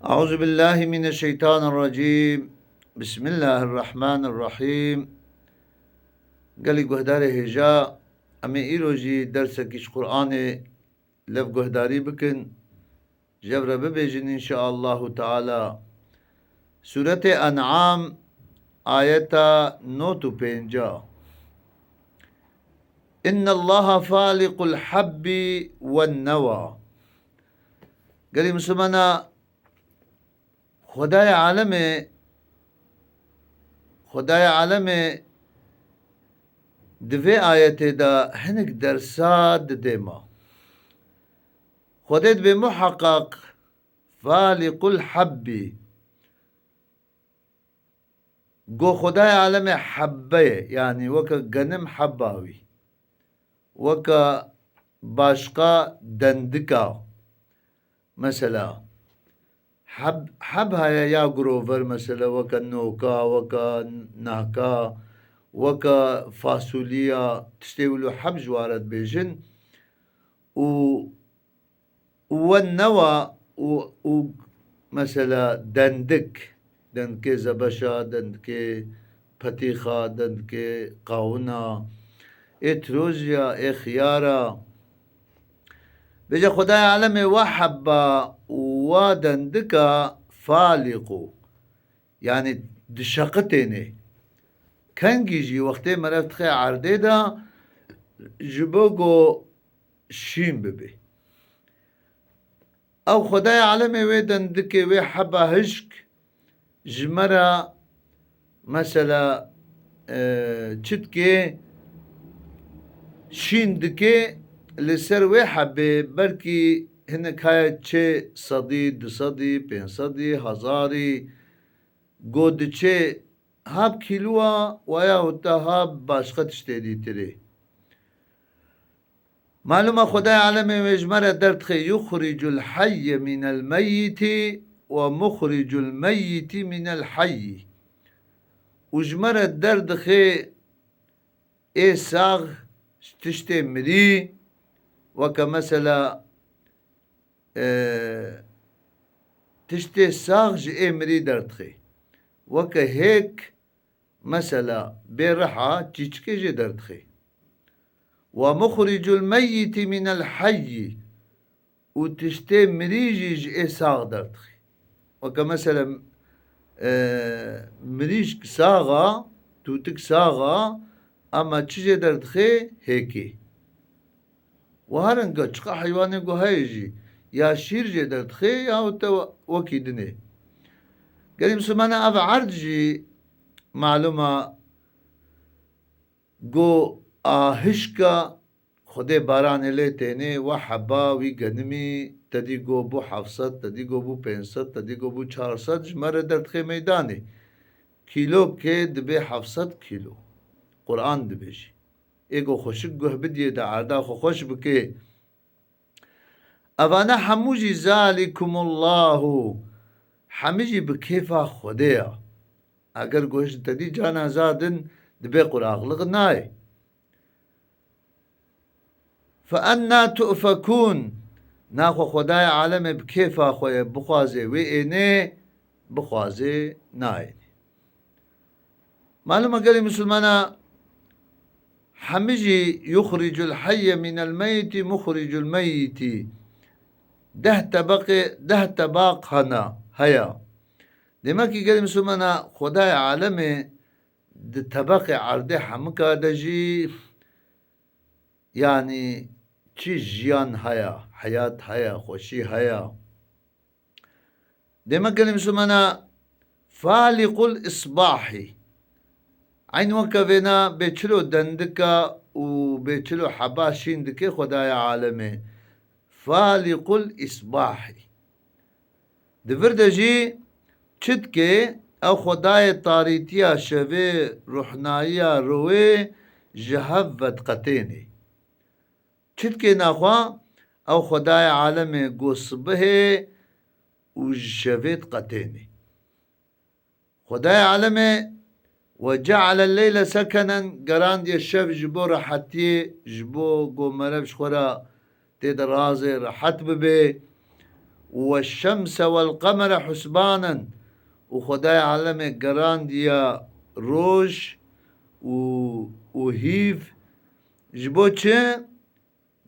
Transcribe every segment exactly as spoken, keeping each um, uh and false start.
أعوذ بالله من الشيطان الرجيم. بسم الله الرحمن الرحيم. Gelî guhdarê hêja, em ê îro jî dersekî ji Qur'anê lev guhdarî bikin. Jev re bibêjin înşaallahu teala. Sûretê En'am, ayeta nod û pênca. إن الله فالق الحب والنوى. Gelî Misilmana, Xwedayê alemê, Xwedayê alemê di vê ayetê de hinek dersa didê me. Xwedê dibê muheqeq, faliqul hebbî. Go Xwedayê alemê hebbe ye, yanî weke genim hebba wî. Weke başqa dendika. Mesela, heb, heb heye ya girover, mesela, weke noka, weke nahka, weke fasulîya, tiştê wilo heb ji ware dibêjin. Û, û we newa û, û mesela dendik, dendikê zebeşa, dendikê petîxa, dendikê qawina, ê tirojiya, ê xiyara. Bêje Xwedayê alemê wa hebba û wa dendika falîqû. Yanî dişeqitênê. Kengî jî wextê meriv dixe erdê de ji bo ku şîn bibe. Ew Xwedayê alemê wê dendikê, wê heba hişk ji me re, mesela, e, çi dike, şîn dike, li ser wê hebê belkî hinek heye çê sedî, du sedî, pênc sedî, hezarî, go diçê ha bi kîloa, waya hûta ha bi başqa tiştê dîtirê. Malûm e Xwedayê alemê wê ji me re derdixe, yuxricul heyye minel meyyitî ve muxricul meyyitî minel heyyi. Û ji me re derdixe ê sax ji tiştê mirî, weke mesela, e, tiştê sax ji ê mirî derdixe. Weke hêk, mesela, bê riha çîçikê jê derdixe. Ve muxricul meyyitî minel heyyi. Û tiştê mirî jî ji ê sax derdixe. Weke mesela, e, mirîşk sax a, tûtik sax a, ama çi jê derdixe? Hêkê. Û her inga çiqa heywanê ku heye jî, ya şîr jê derdixe, ya te wekî dinê. Gelî Misilmana, ev erd jî malûm a, go a hişka Xwedê baranê lê tênê, wa heba wî genimî, te dî go bû heft sed, te dî go bû pênc sed, te dî go bû çar sed, ji me re derdixe meydanê. Kîlokê dibe heft sed kîlo. Quran dibêjî. Ê go xweşik guh bidiyê de erda xwe xweş bike. Evane hemû jî zalikumullahu. Hemî jî bi kêfa Xwedê ya. Eger go hişt te dî cana zadin dibe quraxliq nayê. Fe enna tu'fekûn. Naxwe Xwedayê alemê bi kêfa xwe ye, bixwaze wê ênê, bixwaze nayênê. Malûm e gelê Misilmana, hemî jî yuxricul heyye minel meyyitî, muxricul meyyitî. Deh tebaqê, deh tebaq hana, heya. Demek ki gelê Misilmana, Xwedayê alemê di tebaqê erdê hemika de jî, yanî çi jiyan haya, heyat haya, xweşî haya. Demek gelê Misilmana, faliqul isbahî. Eyn weke vêna bê çilo dendika û bê çilo heba şîn dike Xwedaya alemê. Faliqul isbahî. Di vir de jî çi dike, ew Xwedayê tarîtiya şevê, ruhnayiya rowê ji hev vediqetênê. Çi dike naxwe? Ew Xwedayê alemê go sibihê û ji şevê diqetênê. Xwedayê alemê, "Ve cealel leyle sekenen", gerandiye şev ji bo rehetiyê, ji bo go meriv ji xwe re tê de razê, rehet bibe. Weşşemse welqemere husbanen, û Xwedayê alemê gerandiya roj û, û hîv. Ji bo çi?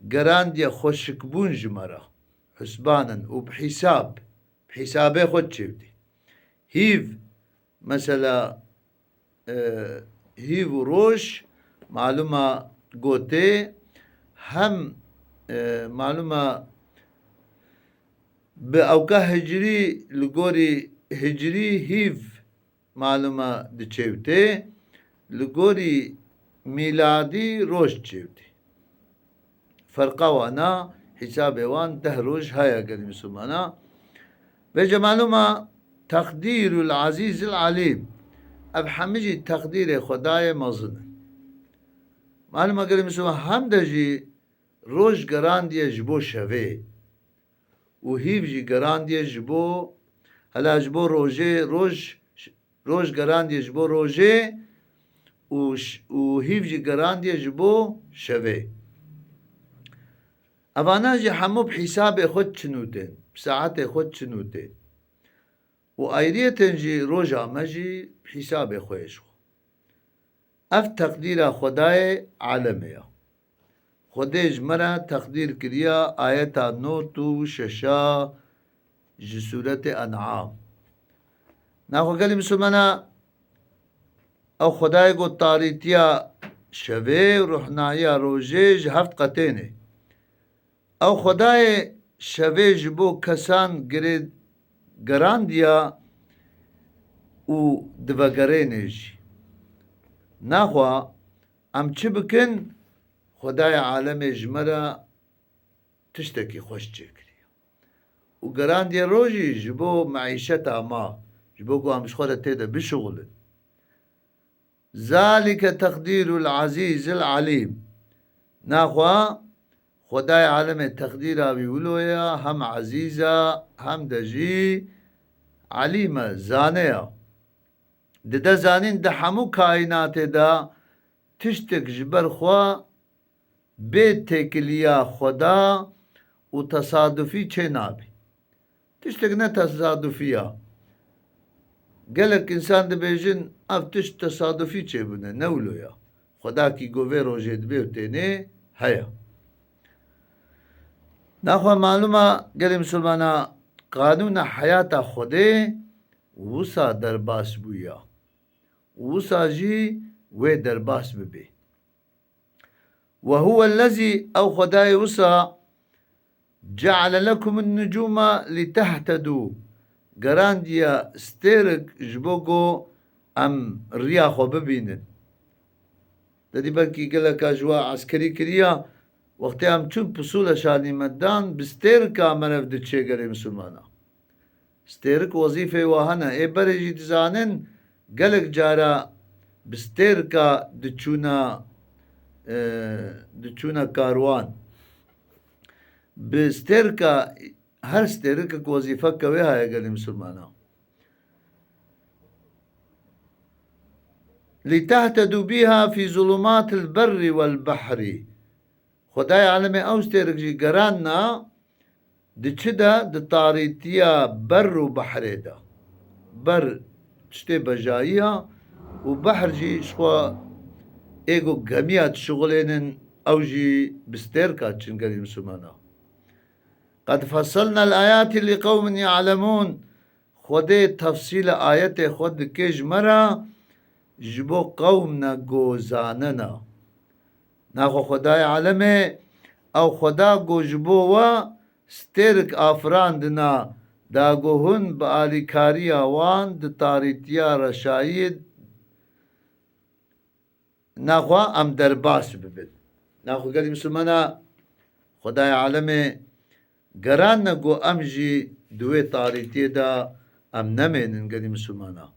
Gerandiye xweşikbûn ji me re. Husbanen û bi hîsab, bi hîsabê xwe çêwtî. Hîv, mesela, e, hîv û roj, malûma gotê, hem, e, malûma bi ewka hicrî, li gorî hicrî hîv malûma diçêwtê, li gorî mîladî roj çêwtê. Ferqa wana, hîsabê wan deh roj haya gelî Mislimana. Vêce malûma teqdîrul azîzil alîm. Ev hemî jî teqdîrê Xwedayê mezin in. Malûma gelî Misliman hem de jî roj gerandiye ji bo şevê. Û hîv jî gerandiye ji bo, hela ji bo rojê, roj, roj gerandiye ji bo rojê û ş-, û hîv jî gerandiye ji bo şevê. Evana jî hemû bi hîsabê xwe çinûtên, bi saetê xwe çinûtên. Û ayriyetên jî roja me jî bi hîsabê xwe ye ji xwe. Ev teqdîra Xwedayê alemê ya. Xwedê ji me re teqdîr kiriya ayeta nod û şeşa ji sûretê En'am. Naxwe gelî Mislimana, ew Xwedayê got tarîtiya şevê û ruhnayiya rojê ji heft qetênê. Ew Xwedayê şevê ji bo kesan girê gerandiya û divegerênê jî. Naxwe em çi bikin? Xwedayê alemê ji me re tiştekî xweş çêkiriye. Û gerandiye rojî ji bo meîşeta ma, ji bo ku em ji xwe re tê de bişixulin. Zalike teqdîrul azîzil alîm. Naxwe Xwedayê alemê teqdîra wî wilo ye, hem ezîz e, hem de jî alîm e, zane ye. Dide zanîn di hemû kaînatê de tiştek ji ber xwe bê têkiliya Xweda û tesadufî çê nabe. Tiştek ne tesadufî ya. Gelek însan dibêjin, ev tişt tesadufî çêbûne, ne wilo ya. Xwedakî ku vê rojê dibê û tênê heye. Naxwe malûma gelê misilmana qanûna heyata Xwedê wisa derbas bûya. Wisa jî wê derbas bibe. Ve huwellezî, ew Xwedayê wisa, ceale lekumun nucûma litehtedû, gerandiye stêrik ji bo ku em riya xwe bibînin. Te dî belkî geleka ji we eskerî kiriya, wextê em çûn pisûle şanî me dan, bi stêrika merev diçê gelê misilmana. Stêrik wezîfeyê wa hene. Ê berê jî dizanin, gelek cara bi stêrika diçûna, e, diçûna karwan. Bi stêrika, her stêrikek wezîfeke wê heye gelê misilmana. Litehtedû bîha fî zulûmatil berrî wel behrî. Xwedayê alemê ew stêrik jî geranna, di çi de? Di tarîtiya ber û behrê de. Ber tiştê bejayî ya û behr jî ji xwe ê ku gemiya dişixulênin, ew jî bi stêrka çin gelî misilmana. Qed fesselnel ayatî li qewmin ya'lemûn. Xwedê tefsîla ayetê xwe dike ji me re, ji bo qewm ne ku zanena. Naxwe Xwedayê alemê, ew Xweda ku ji bo we stêrik afirandina, da ku hûn bi alîkariya wan di tarîtiya reşayiyê naxwe em derbas bibin. Naxwe gelî misilmana Xwedayê alemê geranne ku em jî di wê tarîtiyê de em nemênin gelî misilmana.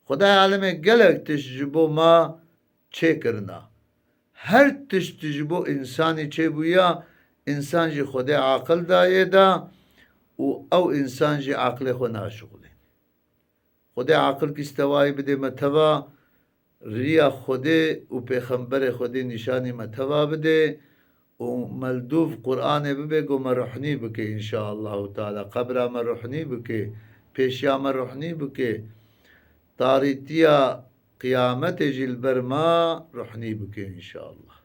Xwedayê alemê gelek tişt ji bo me çêkirina. Her tişt ji bo însanî çêbûya, însan jî Xwedê aqil dayê de û ew însan jî aqilê xwe naşixulê. Xwedê aqilkî stewayî bidê me teva, riya Xwedê û pêxemberê Xwedê nîşanî me teva bidê û mildûv Qur'anê bibe ku me ruhnî bike înşaallahu teala. Qebra me ruhnî bike, pêşiya me ruhnî bike. Tarîtiya qiyametê jî li ber me ruhnî bike înşaallah.